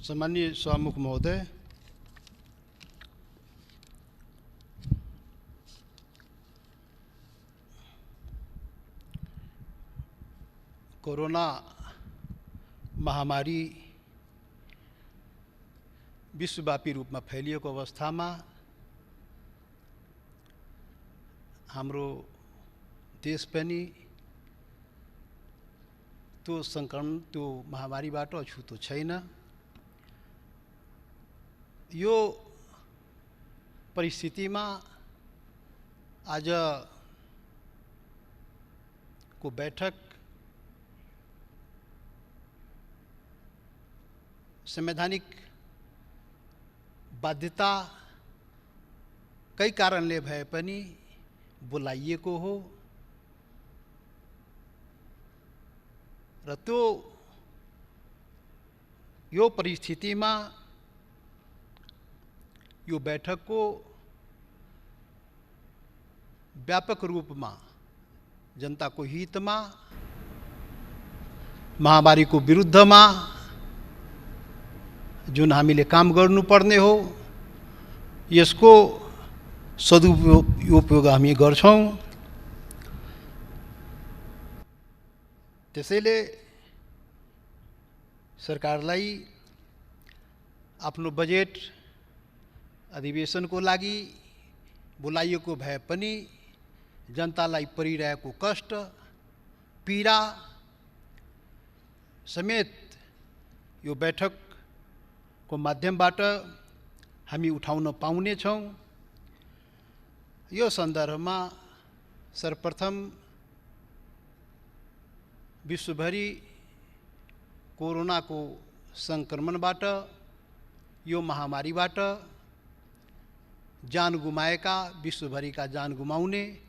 सम्मानीय सभामुख महोदय, कोरोना महामारी विश्वव्यापी रूपमा फैलिएको अवस्थामा हाम्रो देश पनि त्यो संक्रमण त्यो महामारीबाट अछुतो छैन। यो परिस्थितिमा आज को बैठक संवैधानिक बाध्यता कई कारणले भए पनि बोलाइएको हो र त्यो यो परिस्थितिमा यो बैठकको व्यापक रूपमा जनताको हितमा महामारीको विरुद्धमा जुन हामीले काम गर्नुपर्ने हो यसको सदुपयोग हामी गर्छौं। त्यसैले सरकारलाई आफ्नो बजेट अधिवेशनको लागि बोलाइएको भए पनि जनतालाई परिरहेको कष्ट पीडा समेत यो बैठकको माध्यमबाट हामी उठाउन पाउने छौं। यो सन्दर्भमा सर्वप्रथम विश्वभरि कोरोनाको संक्रमणबाट यो महामारीबाट जान गुमाएका विश्वभरिका जान गुमाउनेहरूप्रति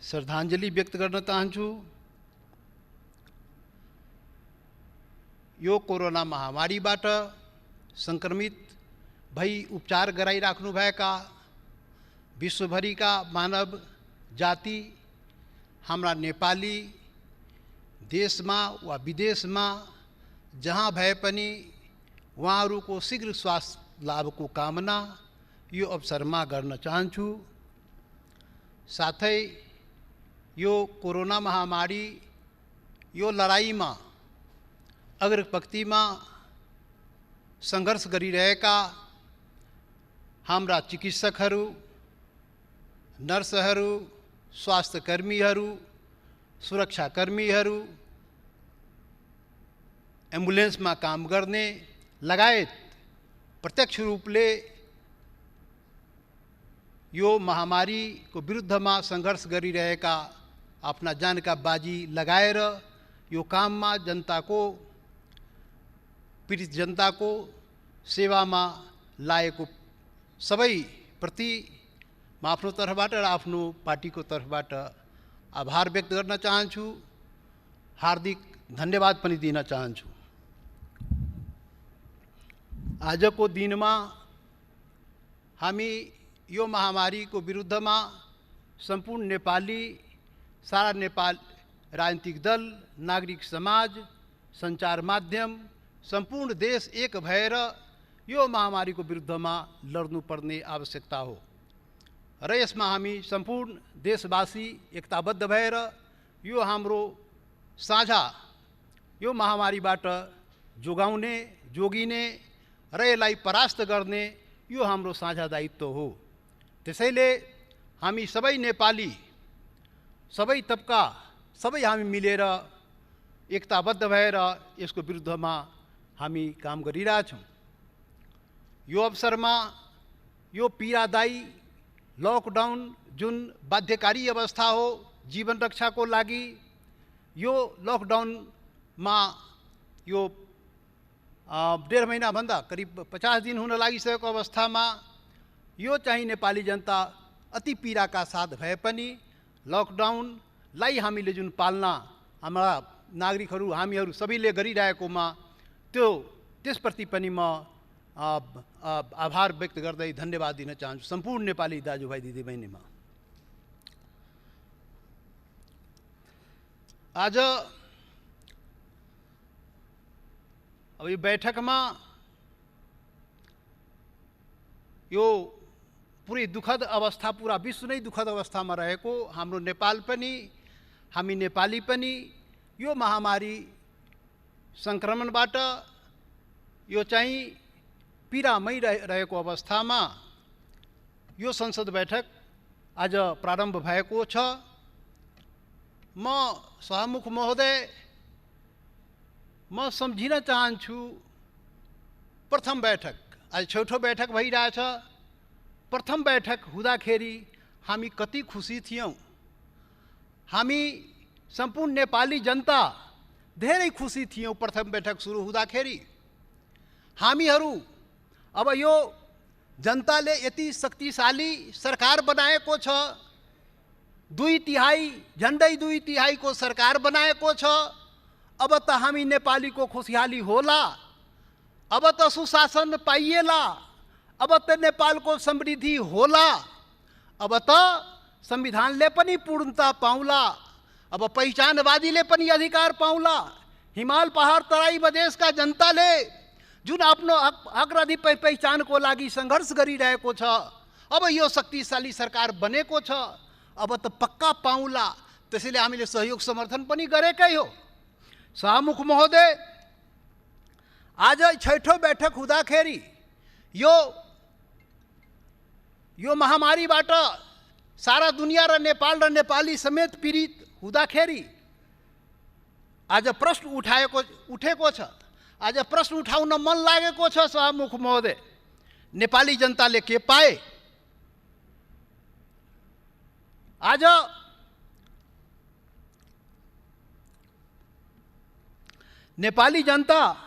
श्रद्धाञ्जली व्यक्त गर्न चाहन्छु। यो कोरोना महामारीबाट संक्रमित भई उपचार गराइराख्नुभएका विश्वभरिका मानव जाति हाम्रा नेपाली देशमा वा विदेशमा जहाँ भए पनि उहाँहरूको शीघ्र स्वास्थ्य लाभको कामना यो अवसरमा गर्न चाहन्छु। साथै यो कोरोना महामारी यो लडाईँमा अग्रपंक्तिमा सङ्घर्ष गरिरहेका हाम्रा चिकित्सकहरू, नर्सहरू, स्वास्थ्यकर्मीहरू, सुरक्षाकर्मीहरू, एम्बुलेन्समा काम गर्ने लगायत प्रत्यक्ष रूपले यो महामारीको विरुद्धमा सङ्घर्ष गरिरहेका आफ्ना जानका बाजी लगाएर यो काममा जनताको पीडित जनताको सेवामा लागेको सबै प्रति म आफ्नो तर्फबाट र आफ्नो पार्टीको तर्फबाट आभार व्यक्त गर्न चाहन्छु, हार्दिक धन्यवाद पनि दिन चाहन्छु। आजको दिनमा हामी यो महामारीको विरुद्धमा सम्पूर्ण नेपाली, सारा नेपाल राजनीतिक दल, नागरिक समाज, सञ्चार माध्यम, सम्पूर्ण देश एक भएर यो महामारीको विरुद्धमा लड्नुपर्ने आवश्यकता हो र यसमा हामी सम्पूर्ण देशवासी एकताबद्ध भएर यो हाम्रो साझा यो महामारीबाट जोगिने र यसलाई परास्त गर्ने यो हाम्रो साझा दायित्व हो। त्यसैले हामी सबै नेपाली, सबै तबका, सबै हामी मिलेर एकताबद्ध भएर यसको विरुद्धमा हामी काम गरिरहेछौं। यो अवसरमा यो पीडादायी लकडाउन जुन बाध्यकारी अवस्था हो जीवन रक्षाको लागि, यो लकडाउनमा यो 1.5 महिनाभन्दा करिब 50 दिन हुन लागिसकेको अवस्थामा यो चाहिँ नेपाली जनता अति पीडाका साथ भए पनि लकडाउनलाई हामीले जुन पालना हाम्रा नागरिकहरू हामीहरू सबैले गरिरहेकोमा त्यसप्रति पनि म आभार व्यक्त गर्दै धन्यवाद दिन चाहन्छु सम्पूर्ण नेपाली दाजुभाइ दिदीबहिनीमा। आज अब यो बैठकमा यो पुरै दुःखद अवस्था, पुरा विश्व नै दुःखद अवस्थामा रहेको, हाम्रो नेपाल पनि, हामी नेपाली पनि यो महामारी सङ्क्रमणबाट यो चाहिँ पीडामै रहेको अवस्थामा यो संसद बैठक आज प्रारम्भ भएको छ। म सभामुख महोदय, म सम्झिन चाहन्छु, प्रथम बैठक, आज छौथो बैठक भइरहेछ। प्रथम बैठक हुँदाखेरि हामी कति खुसी थियौँ। हामी सम्पूर्ण नेपाली जनता धेरै खुसी थियौँ प्रथम बैठक सुरु हुँदाखेरि। हामीहरू अब यो जनताले यति शक्तिशाली सरकार बनाएको छ, 2/3 झन्डै 2/3 को सरकार बनाएको छ। अब त हामी नेपालीको खुसियाली होला, अब त सुशासन पाइएला, अब त नेपालको समृद्धि होला, अब त संविधानले पनि पूर्णता पाउला, अब पहिचानवादीले पनि अधिकार पाउला। हिमाल पहाड तराई मधेसका जनताले जुन आफ्नो हक र पहिचानको लागि सङ्घर्ष गरिरहेको छ, अब यो शक्तिशाली सरकार बनेको छ, अब त पक्का पाउला। त्यसैले हामीले सहयोग समर्थन पनि गरेकै हो। सभामुख महोदय, आज छैठौँ बैठक हुँदाखेरि यो महामारीबाट सारा दुनिया र नेपाल र नेपाली समेत पीडित हुँदाखेरि आज प्रश्न उठेको छ। आज प्रश्न उठाउन मन लागेको छ सभामुख महोदय, नेपाली जनताले के पाए? आज नेपाली जनता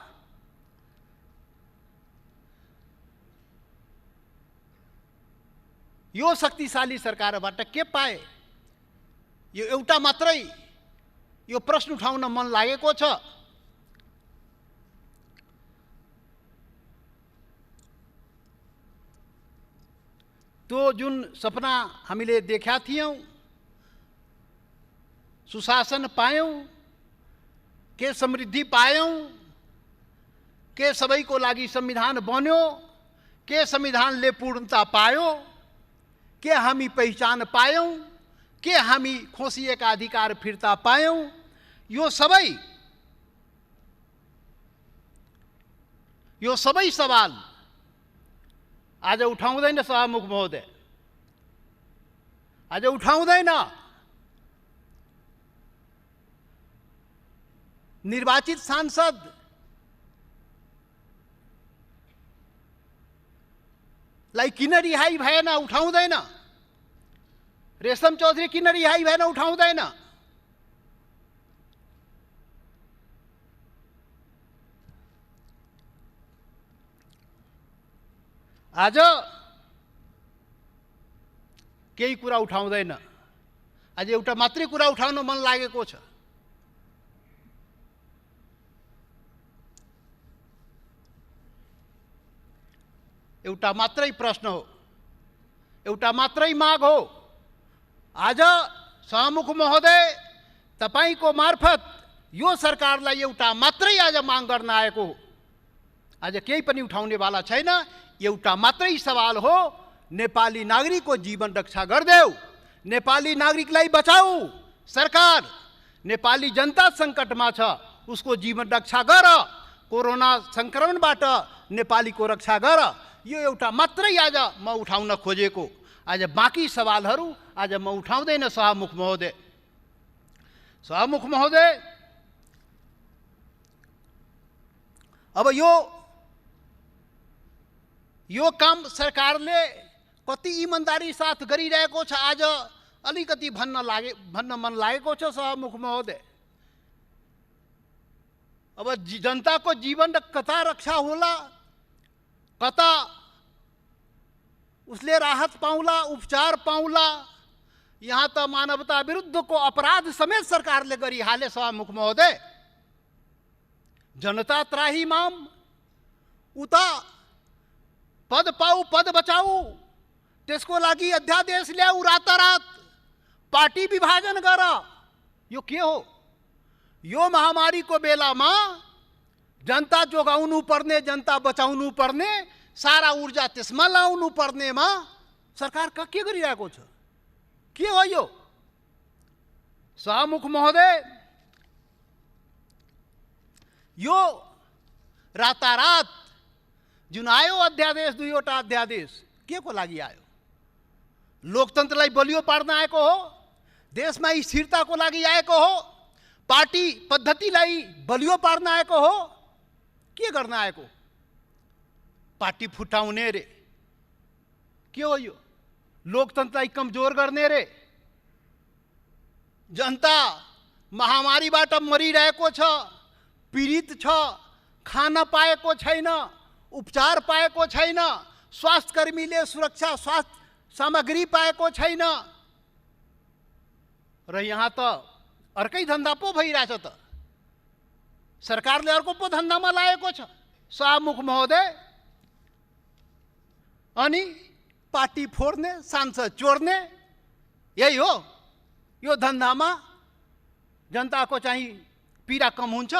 यो शक्तिशाली सरकारबाट के पाए? यो एउटा मात्रै यो प्रश्न उठाउन मन लागेको छ। त्यो जुन सपना हामीले देखा थियौँ, सुशासन पायौँ, के समृद्धि पायौँ, के सबैको लागि संविधान बन्यो, के संविधानले पूर्णता पायो, के हामी पहिचान पायौँ, के हामी खोसिएका अधिकार फिर्ता पायौँ, यो सबै सवाल आज उठाउँदैन सभामुख महोदय, आज उठाउँदैन। निर्वाचित सांसद लाई किन रिहाई भएन? उठाउँदैन। रेशम चौधरी किन रिहाई भएन? उठाउँदैन। आज केही कुरा उठाउँदैन। आज एउटा मात्रै कुरा उठाउन मन लागेको छ। एउटा मात्रै प्रश्न हो, एउटा मात्रै माग हो। आज सभामुख महोदय, तपाईको मार्फत यो सरकारलाई एउटा मात्रै आज माग गर्न आएको हो। आज केही पनि उठाउनेवाला छैन। एउटा मात्रै सवाल हो, नेपाली नागरिकको जीवन रक्षा गरिदेऊ, नेपाली नागरिकलाई बचाऊ। सरकार, नेपाली जनता सङ्कटमा छ, उसको जीवन रक्षा गर, कोरोना सङ्क्रमणबाट नेपालीको रक्षा गर। यो एउटा मात्रै आज म उठाउन खोजेको। आज बाँकी सवालहरू आज म उठाउँदैन सभामुख महोदय। सभामुख महोदय, अब यो काम सरकारले कति इमानदारी साथ गरिरहेको छ, आज अलिकति भन्न मन लागेको छ सभामुख महोदय। अब जनताको जीवन कता रक्षा होला, कता उसले राहत पाउला, उपचार पाउला, यहाँ त मानवता विरुद्धको अपराध समेत सरकारले गरिहाले सभामुख महोदय। जनता त्राहिमाम, उता पद पाऊ पद बचाऊ, त्यसको लागि अध्यादेश ल्याऊ, रातारात पार्टी विभाजन गर। यो के हो? यो महामारीको बेलामा जनता जोगाउनु पर्ने, जनता बचाउनु पर्ने, सारा ऊर्जा त्यसमा लाउनु पर्नेमा सरकार के गरिरहेको छ? के हो यो? सभामुख महोदय, यो रातारात जुन आयो अध्यादेश, दुईवटा अध्यादेश के को लागि आयो? लोकतन्त्रलाई बलियो पार्न आएको हो, देशमा स्थिरताको लागि आएको हो, पार्टी पद्धतिलाई बलियो पार्न आएको हो, के गर्न आएको? पार्टी फुटाउने रे? के हो यो? लोकतन्त्रलाई कमजोर गर्ने रे? जनता महामारीबाट मरिरहेको छ, पीडित छ, खान पाएको छैन, उपचार पाएको छैन, स्वास्थ्य कर्मीले सुरक्षा स्वास्थ्य सामग्री पाएको छैन, र यहाँ त अर्कै धन्दा पो भइरहेछ त। सरकारले अर्को पो धन्दामा लागेको छ सभामुख महोदय। अनि पार्टी फोड्ने, सांसद चोर्ने, यही हो यो धन्दामा? जनताको चाहिँ पीडा कम हुन्छ?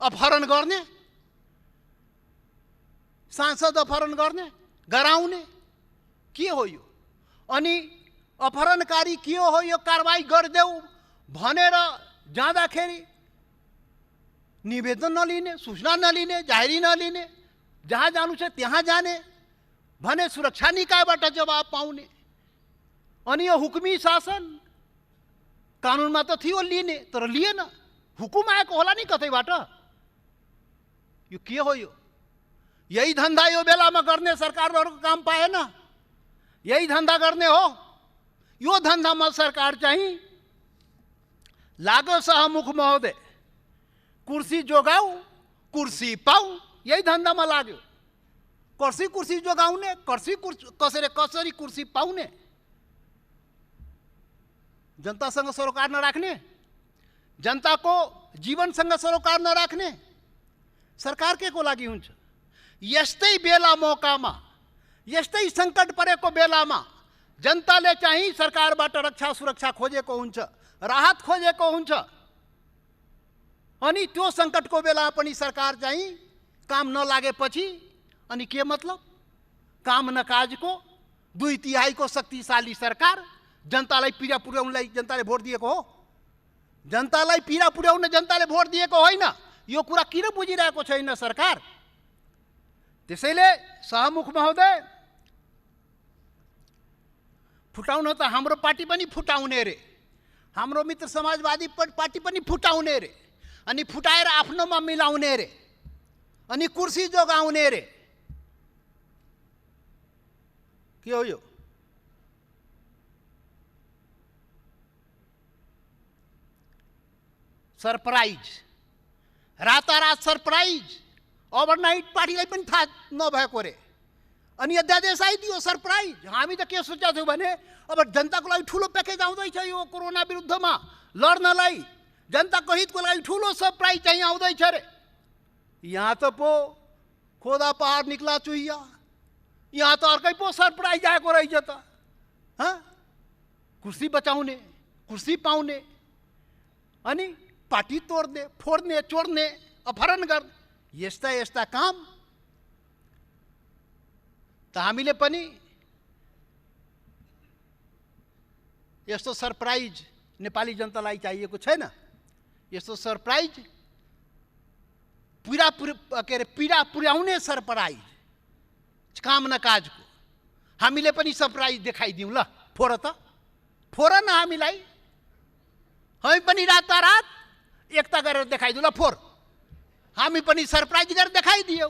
अपहरण गर्ने, सांसद अपहरण गर्ने, गराउने, के हो यो? अनि अपहरणकारी के हो यो कारवाही गरिदेऊ भनेर जाँदाखेरि निवेदन नलिने, सूचना नलिने, जाहेरी नलिने, जहाँ जानु छ त्यहाँ जाने भने सुरक्षा निकायबाट जवाब पाउने। अनि यो हुकुमी शासन कानुनमा त थियो लिने, तर लिएन, हुकुम आएको होला नि कतैबाट। यो के हो यो? यही धन्दा यो बेलामा गर्ने सरकारहरूको काम पाएन, यही धन्दा गर्ने हो। यो धन्दामा सरकार चाहिँ लाग्यो सभामुख महोदय, कुर्सी जोगाऊ, कुर्सी पाऊ, यही धन्दामा लाग्यो। कुर्सी जोगाउने, कसरी कुर्सी पाउने? जनतासँग सरोकार नराख्ने, जनताको जीवनसँग सरोकार नराख्ने सरकार के को लागि हुन्छ? यस्तै बेला मौकामा, यस्तै सङ्कट परेको बेलामा जनताले चाहिँ सरकारबाट रक्षा सुरक्षा खोजेको हुन्छ, राहत खोजेको हुन्छ। अनि त्यो सङ्कटको बेला पनि सरकार चाहिँ काम नलागेपछि अनि के मतलब? काम नकाजको 2/3 शक्तिशाली सरकार जनतालाई पीडा पुर्याउनलाई जनताले भोट दिएको हो। जनतालाई पीडा पुर्याउन जनताले भोट दिएको होइन। यो कुरा किन बुझिरहेको छैन सरकार? त्यसैले सभामुख महोदय, फुटाउन त हाम्रो पार्टी पनि फुटाउने रे, हाम्रो मित्र समाजवादी पार्टी पनि फुटाउने रे, अनि फुटाएर आफ्नोमा मिलाउने रे, अनि कुर्सी जोगाउने रे। के हो यो? सरप्राइज, रातारात सरप्राइज, ओभरनाइट पार्टीलाई पनि थाहा नभएको रे। अनि अध्यादेश आइदियो, सरप्राइज। हामी त के सोचेको थियौँ भने अब जनताको लागि ठुलो प्याकेज आउँदैछ यो कोरोना विरुद्धमा लड्नलाई, जनताको हितको लागि ठुलो सरप्राइज चाहिँ आउँदैछ रे। यहाँ त पो खोदा पहाड निक्ला चुहिया, यहाँ त अर्कै पो सरप्राइज आएको रहेछ त। कुर्सी बचाउने, कुर्सी पाउने, अनि पार्टी तोड्ने, फोड्ने, चोर्ने, अपहरण गर्ने, यस्ता यस्ता काम त हामीले पनि यस्तो सरप्राइज नेपाली जनतालाई चाहिएको छैन। यस्तो सरप्राइज पीडा पुर्याउने सरप्राइज, काम नकाजको हामीले पनि सरप्राइज देखाइदिउँ ल। फोर त फोर न हामीलाई, हामी पनि रातारात एकता गरेर देखाइदिउँ ल। फोर, हामी पनि सरप्राइज गरेर देखाइदियौ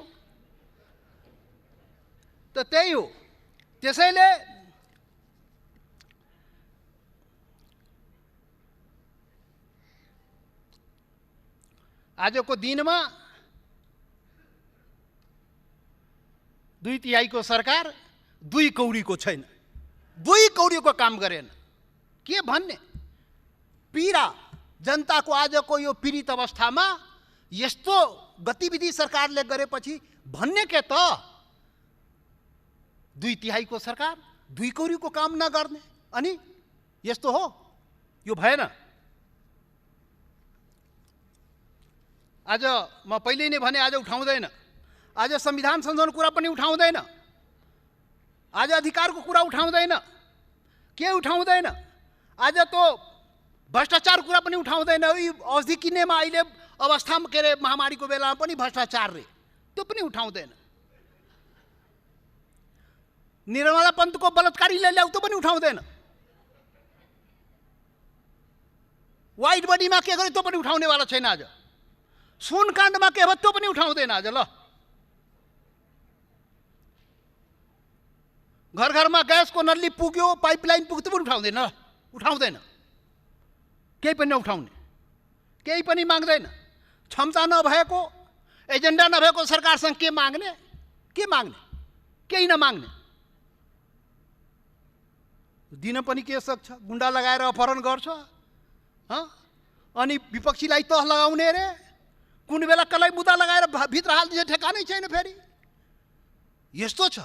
त, त्यही हो। त्यसैले आजको दिनमा 2/3 सरकार 2 कौडीको छैन, 2 कौडीको काम गरेन। के भन्ने? पीडा जनताको आजको यो पीडित अवस्थामा यस्तो गतिविधि सरकारले गरेपछि भन्ने के त? 2/3 सरकार 2 कौडीको काम नगर्ने, अनि यस्तो हो? यो भएन। आज म पहिल्यै नै भने आज उठाउँदैन, आज संविधान संशोधन कुरा पनि उठाउँदैन, आज अधिकारको कुरा उठाउँदैन, के उठाउँदैन, आज त भ्रष्टाचार कुरा पनि उठाउँदैन। औषधि किन्नेमा अहिले अवस्थामा के अरे महामारीको बेलामा पनि भ्रष्टाचार रे, त्यो पनि उठाउँदैन। निर्मला पन्तको बलात्कारीले ल्याउ त्यो पनि उठाउँदैन। वाइट बडीमा के गर्यो त्यो पनि उठाउनेवाला छैन। आज सुन काण्डमा के भयो त्यो पनि उठाउँदैन। आज ल घर घरमा ग्यासको नल्ली पुग्यो, पाइपलाइन पुग्यो त्यो पनि उठाउँदैन, उठाउँदैन, केही पनि नउठाउने, केही पनि माग्दैन। क्षमता नभएको, एजेन्डा नभएको सरकारसँग के माग्ने, के माग्ने, केही नमाग्ने। दिन पनि के सक्छ, गुन्डा लगाएर अपहरण गर्छ, अनि विपक्षीलाई तह लगाउने रे, कुन बेला कसलाई मुद्दा लगाएर भित्र हालिदिने ठेकानै छैन। फेरि यस्तो छ।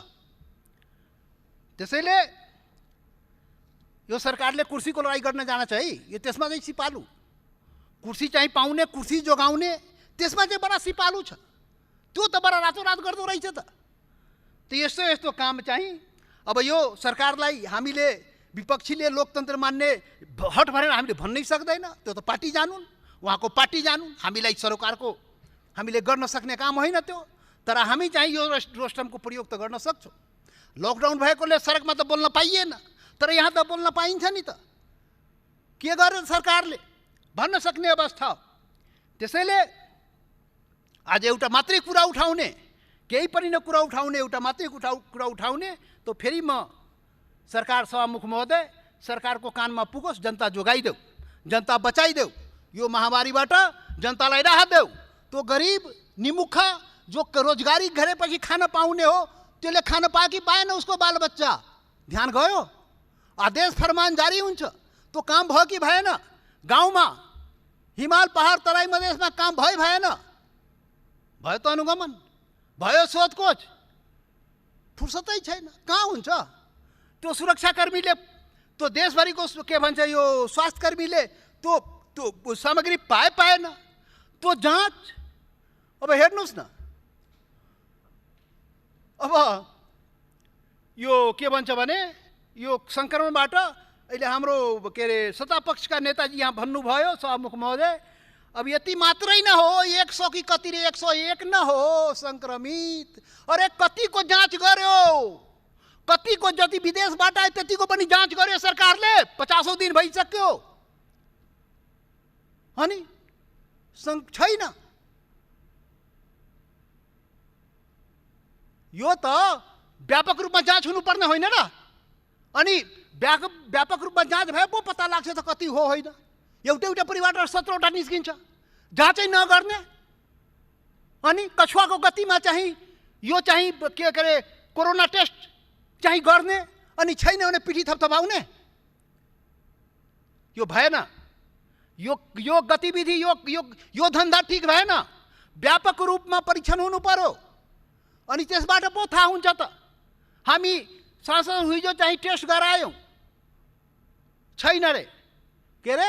त्यसैले यो सरकारले कुर्सीको लडाइँ गर्न जान छ है, यो त्यसमा चाहिँ सिपालु, कुर्सी चाहिँ पाउने, कुर्सी जोगाउने, त्यसमा चाहिँ बडा सिपालु छ। त्यो त बडा रातोरात गर्दो रहेछ त। यस्तो यस्तो काम चाहिँ अब यो सरकारलाई हामीले, विपक्षीले लोकतन्त्र मान्ने हट भनेर हामीले भन्नै सक्दैन। त्यो त पार्टी जानुन्, उहाँको पार्टी जानुन्, हामीलाई सरकारको हामीले गर्न सक्ने काम होइन त्यो। तर हामी चाहिँ यो रोस्टमको प्रयोग त गर्न सक्छौँ। लकडाउन भएकोले सडकमा त बोल्न पाइएन, तर यहाँ त बोल्न पाइन्छ नि त। के गर्यो सरकारले भन्न सक्ने अवस्था हो। त्यसैले आज एउटा मात्रै कुरा उठाउने, केही पनि न कुरा उठाउने, एउटा मात्रै कुरा उठाउने, त फेरि म सरकार सभामुख महोदय, सरकारको कानमा पुगोस्, जनता जोगाइदेऊ, जनता बचाइदेऊ, यो महामारीबाट जनतालाई राहत देऊ। त्यो गरिब निमुखा जो रोजगारी गरेपछि खान पाउने हो, त्यसले खान पायो कि पाएन, उसको बालबच्चा ध्यान गयो, आदेश फरमान जारी हुन्छ, त्यो काम भयो कि भएन। गाउँमा हिमाल पहाड तराई मधेसमा काम भयो भएन, भयो त अनुगमन, भयो सोधखोज, फुर्सदै छैन, कहाँ हुन्छ। त्यो सुरक्षाकर्मीले, त्यो देशभरिको के भन्छ यो स्वास्थ्यकर्मीले त्यो त्यो सामग्री पाएन, त्यो जाँच। अब हेर्नुहोस् न, अब यो के भन्छ भने यो सङ्क्रमणबाट अहिले हाम्रो के अरे सत्तापक्षका नेताजी यहाँ भन्नुभयो, सभामुख महोदय, अब यति मात्रै न हो, 100 कि कति रे 101 न हो सङ्क्रमित। अरे कतिको जाँच गर्यो, कतिको जति विदेशबाट आयो त्यतिको पनि जाँच गर्यो सरकारले। 50औं दिन भइसक्यो, अनि छैन। यो त व्यापक रूपमा जाँच हुनुपर्ने होइन र? अनि व्यापक रूपमा जाँच भए पो पत्ता लाग्छ त कति हो होइन। एउटा एउटा परिवारबाट 17वटा निस्किन्छ, जाँचै नगर्ने। अनि कछुवाको गतिमा चाहिँ यो चाहिँ के अरे कोरोना टेस्ट चाहिँ गर्ने, अनि छैन भने पिठी थपथपाउने, यो भएन। यो गतिविधि, यो धन्दा ठिक भएन। व्यापक रूपमा परीक्षण हुनु पर्यो, अनि त्यसबाट पो थाहा हुन्छ त। हामी सांसद हिजो चाहिँ टेस्ट गरायौँ, छैन रे, के अरे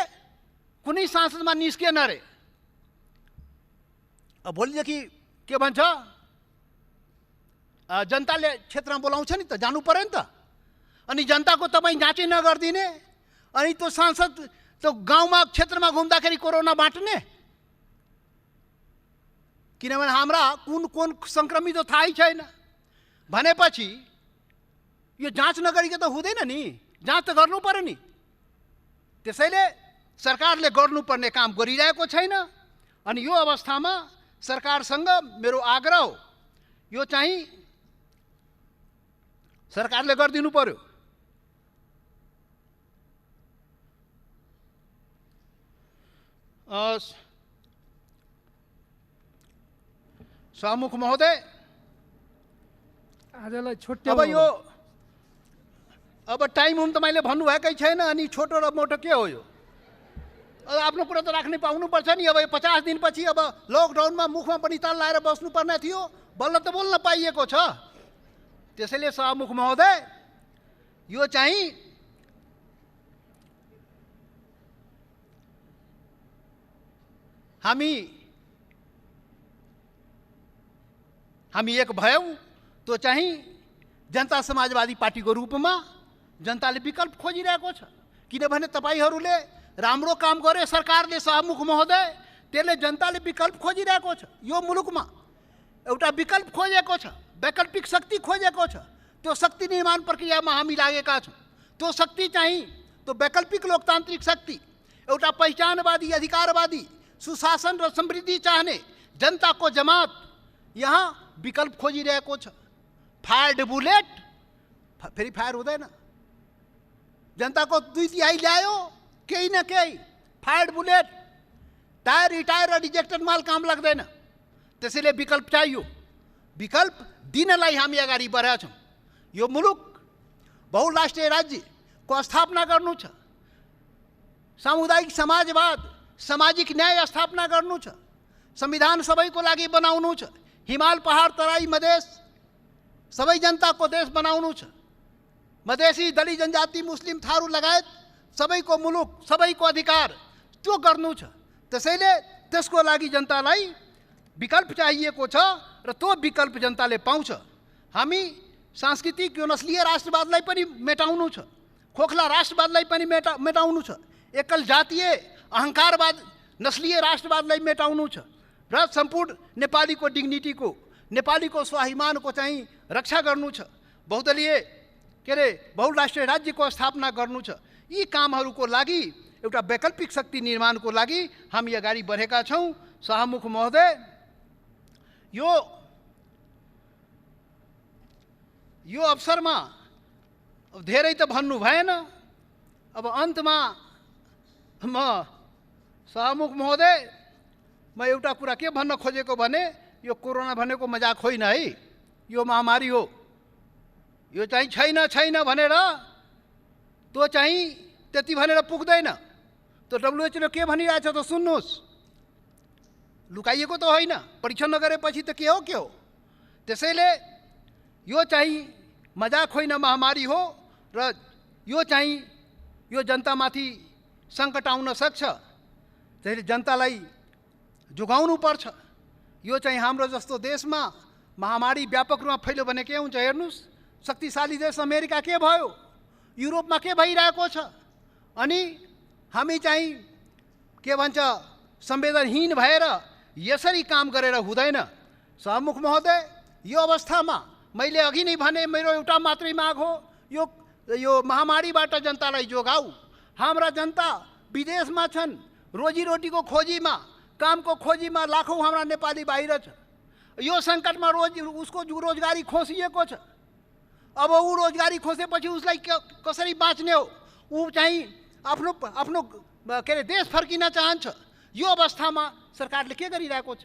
कुनै सांसदमा निस्केन रे। अब भोलिदेखि के भन्छ, जनताले क्षेत्रमा बोलाउँछ नि त, जानु पर्यो नि त। अनि जनताको तपाईँ जाँचै नगरिदिने, अनि त्यो सांसद त्यो गाउँमा क्षेत्रमा घुम्दाखेरि कोरोना बाँट्ने, किनभने हाम्रा कुन सङ्क्रमित हो थाहै छैन भनेपछि यो जाँच नगरिकन त हुँदैन नि, जाँच त गर्नु पर्यो नि। त्यसैले सरकारले गर्नुपर्ने काम गरिरहेको छैन। अनि यो अवस्थामा सरकारसँग मेरो आग्रह हो, यो चाहिँ सरकारले गरिदिनु पर्यो। सभामुख महोदय, आजलाई छोटो अब टाइम त मैले भन्नुभएकै छैन, अनि छोटो र मोटो के हो यो? आफ्नो कुरा त राख्नै पाउनुपर्छ नि। अब 50 दिनपछि अब लकडाउनमा मुखमा पनि ताल लाएर बस्नुपर्ने थियो, बल्ल त बोल्न पाइएको छ। त्यसैले सभामुख महोदय, यो चाहिँ हामी हामी एक भयौँ तो चाहिँ जनता समाजवादी पार्टीको रूपमा जनताले विकल्प खोजिरहेको छ। किनभने तपाईहरूले राम्रो काम गरे सरकारले, सभामुख महोदय, त्यसले जनताले विकल्प खोजिरहेको छ। यो मुलुकमा एउटा विकल्प खोजेको छ, वैकल्पिक शक्ति खोजेको छ। त्यो शक्ति निर्माण प्रक्रियामा हामी लागेका छौँ। त्यो शक्ति चाहिँ त्यो वैकल्पिक लोकतान्त्रिक शक्ति, एउटा पहिचानवादी, अधिकारवादी, सुशासन र समृद्धि चाहने जनताको जमात यहाँ विकल्प खोजिरहेको छ। फायर्ड बुलेट फेरि फायर हुँदैन। जनताको 2/3 ल्यायो, केही न केही फायर्ड बुलेट, टायर रिटायर र रिजेक्टेड माल काम लाग्दैन। त्यसैले विकल्प चाहियो। विकल्प दिनलाई हामी अगाडि बढेका छौँ। यो मुलुक बहुराष्ट्रिय राज्यको स्थापना गर्नु छ, सामुदायिक समाजवाद, सामाजिक न्याय स्थापना गर्नु छ, संविधान सबैको लागि बनाउनु छ, हिमाल पहाड तराई मधेस सबै जनताको देश बनाउनु छ, मधेसी, दलित जनजाति, मुस्लिम, थारू लगायत सबैको मुलुक, सबैको अधिकार त्यो गर्नु छ। त्यसैले त्यसको लागि जनतालाई विकल्प चाहिएको छ र त्यो विकल्प जनताले पाउँछ। हामी सांस्कृतिक यो नस्लीय राष्ट्रवादलाई पनि मेटाउनु छ, खोखला राष्ट्रवादलाई पनि मेटाउनु छ, एकल जातीय अहङ्कारवाद नस्लीय राष्ट्रवादलाई मेटाउनु छ र सम्पूर्ण नेपालीको डिग्निटीको, नेपालीको स्वाभिमानको चाहिँ रक्षा गर्नु छ। बहुदलीय बहुराष्ट्रिय राज्यको स्थापना गर्नु छ। यी कामहरूको लागि एउटा वैकल्पिक शक्ति निर्माणको लागि हामी अगाडि बढेका छौँ। सभामुख महोदय, यो अवसरमा धेरै त भन्नु भएन। अब अन्तमा म सभामुख महोदय, म एउटा कुरा के भन्न खोजेको भने, यो कोरोना भनेको मजाक होइन है, यो महामारी हो। यो चाहिँ छैन भनेर त्यो चाहिँ त्यति भनेर पुग्दैन। त्यो WHO के भनिरहेछ त सुन्नुहोस्। लुकाइएको त होइन, परीक्षण नगरेपछि त के हो। त्यसैले यो चाहिँ मजाक होइन, महामारी हो र यो चाहिँ यो जनतामाथि सङ्कट आउन सक्छ। त्यसैले जनतालाई जोगाउनु पर्छ। यो चाहिँ हाम्रो जस्तो देशमा महामारी व्यापक रूपमा फैल्यो भने के हुन्छ हेर्नुहोस्। शक्तिशाली देश अमेरिका के भयो, युरोपमा के भइरहेको छ। अनि हामी चाहिँ के भन्छ संवेदनहीन भएर यसरी काम गरेर हुँदैन। सभामुख महोदय, यो अवस्थामा मैले अघि नै भने मेरो एउटा मात्रै माग हो, यो महामारीबाट जनतालाई जोगाऊ। हाम्रा जनता विदेशमा छन्, रोजीरोटीको खोजीमा, कामको खोजीमा लाखौँ हाम्रा नेपाली बाहिर छ। यो सङ्कटमा उसको रोजगारी खोसिएको छ। अब ऊ रोजगारी खोसेपछि उसलाई कसरी बाँच्ने हो। ऊ चाहिँ आफ्नो देश फर्किन चाहन्छ। यो अवस्थामा सरकारले के गरिरहेको छ।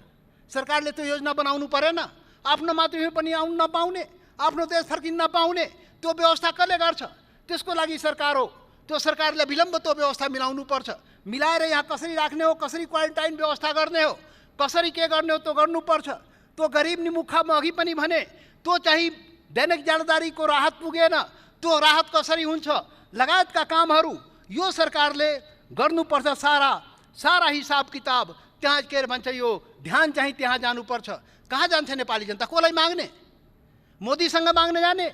सरकारले त्यो योजना बनाउनु परेन। आफ्नो मातृभूमि पनि आउन नपाउने, आफ्नो देश फर्किन नपाउने त्यो व्यवस्था कसले गर्छ। त्यसको लागि सरकार हो। त्यो सरकारले विलम्ब त्यो व्यवस्था मिलाउनु पर्छ। मिलाएर यहाँ कसरी राख्ने हो, कसरी क्वारेन्टाइन व्यवस्था गर्ने हो, कसरी के गर्ने हो त्यो गर्नुपर्छ। त्यो गरिब निमुखा म अघि पनि भने, त्यो चाहिँ दैनिक जालदारीको राहत पुगेन, त्यो राहत कसरी हुन्छ लगायतका कामहरू यो सरकारले गर्नुपर्छ। सारा हिसाब किताब त्यहाँ के भन्छ, यो ध्यान चाहिँ त्यहाँ जानुपर्छ। कहाँ जान्छ नेपाली जनता? कसलाई माग्ने? मोदीसँग माग्न जाने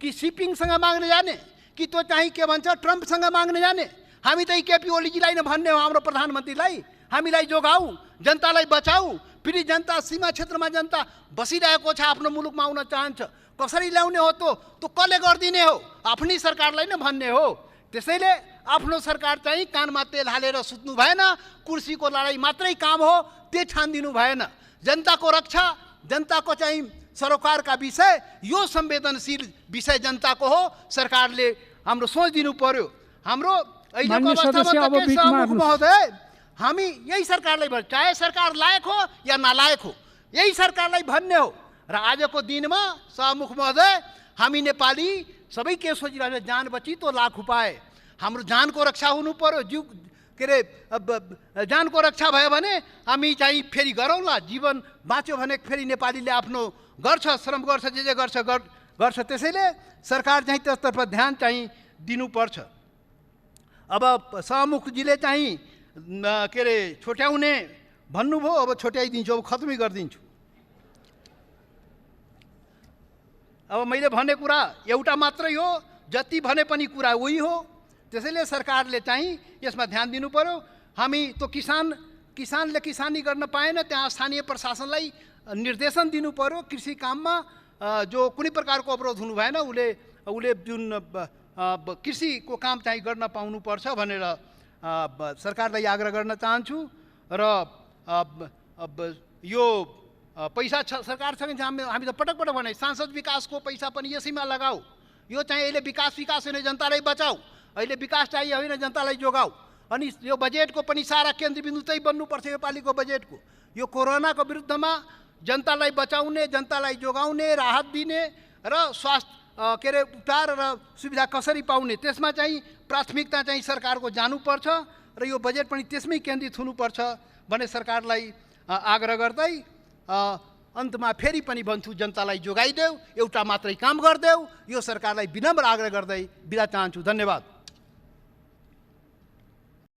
कि सिपिङसँग माग्न जाने कि त्यो चाहिँ के भन्छ ट्रम्पसँग माग्न जाने? हामी त केपी ओलीजीलाई नै भन्ने हो, हाम्रो प्रधानमन्त्रीलाई, हामीलाई जोगाऊ, जनतालाई बचाऊ। फेरि जनता सीमा क्षेत्रमा जनता बसिरहेको छ, आफ्नो मुलुकमा आउन चाहन्छ। कसरी ल्याउने हो त्यो कसले गरिदिने हो? आफ्नै सरकारलाई नै भन्ने हो। त्यसैले आफ्नो सरकार चाहिँ कानमा तेल हालेर सुत्नु भएन। कुर्सीको लडाइँ मात्रै काम हो, त्यो ठानिदिनु भएन। जनताको रक्षा, जनताको चाहिँ सरोकारका विषय, यो संवेदनशील विषय जनताको हो। सरकारले हाम्रो सोच दिनु पर्यो। हाम्रो अहिलेको अवस्थामा महोदय, हामी यही सरकारलाई भन्छ, चाहे सरकार लायक हो या नालायक हो, यही सरकारलाई भन्ने हो। र आजको दिनमा सभामुख महोदय, हामी नेपाली सबै के सोचिरहेको छ, जान बची तो लाख उपाय। हाम्रो जानको रक्षा हुनु पर्यो। जीव जानको रक्षा भयो भने हामी चाहिँ फेरि गरौँला। जीवन बाँच्यो भने फेरि नेपालीले आफ्नो गर्छ, श्रम गर्छ, जे गर्छ। त्यसैले सरकार चाहिँ त्यसतर्फ ध्यान चाहिँ दिनुपर्छ। अब सभामुखजीले चाहिँ छोट्याउने भन्नुभयो, अब छोट्याइदिन्छु, अब खत्मै गरिदिन्छु। अब मैले भने कुरा एउटा मात्रै हो, जति भने पनि कुरा उही हो। त्यसैले सरकारले चाहिँ यसमा ध्यान दिनु पर्यो। हामी त किसानले किसानी गर्न पाएन, त्यहाँ स्थानीय प्रशासनलाई निर्देशन दिनु पर्यो। कृषि काममा जो कुनै प्रकारको अवरोध हुनु भएन, उसले जुन कृषिको काम चाहिँ गर्न पाउनुपर्छ भनेर सरकारलाई आग्रह गर्न चाहन्छु। र यो पैसा सरकारसँग हामी त पटक पटक भने सांसद विकासको पैसा पनि यसैमा लगाऊ। यो चाहिँ अहिले विकास होइन, जनतालाई बचाऊ। अहिले विकास चाहिए होइन, जनतालाई जोगाऊ। अनि यो बजेटको पनि सारा केन्द्रबिन्दु त्यही बन्नुपर्छ। योपालिको बजेटको यो कोरोनाको विरुद्धमा जनतालाई बचाउने, जनतालाई जोगाउने, राहत दिने र स्वास्थ्य के अरे उपचार र सुविधा कसरी पाउने, त्यसमा चाहिँ प्राथमिकता चाहिँ सरकारको जानुपर्छ र यो बजेट पनि त्यसमै केन्द्रित हुनुपर्छ भने सरकारलाई आग्रह गर्दै अन्तमा फेरि पनि भन्छु, जनतालाई जोगाइदेऊ, एउटा मात्रै काम गरिदेऊ। यो सरकारलाई विनम्र आग्रह गर्दै बिदा चाहन्छु। धन्यवाद।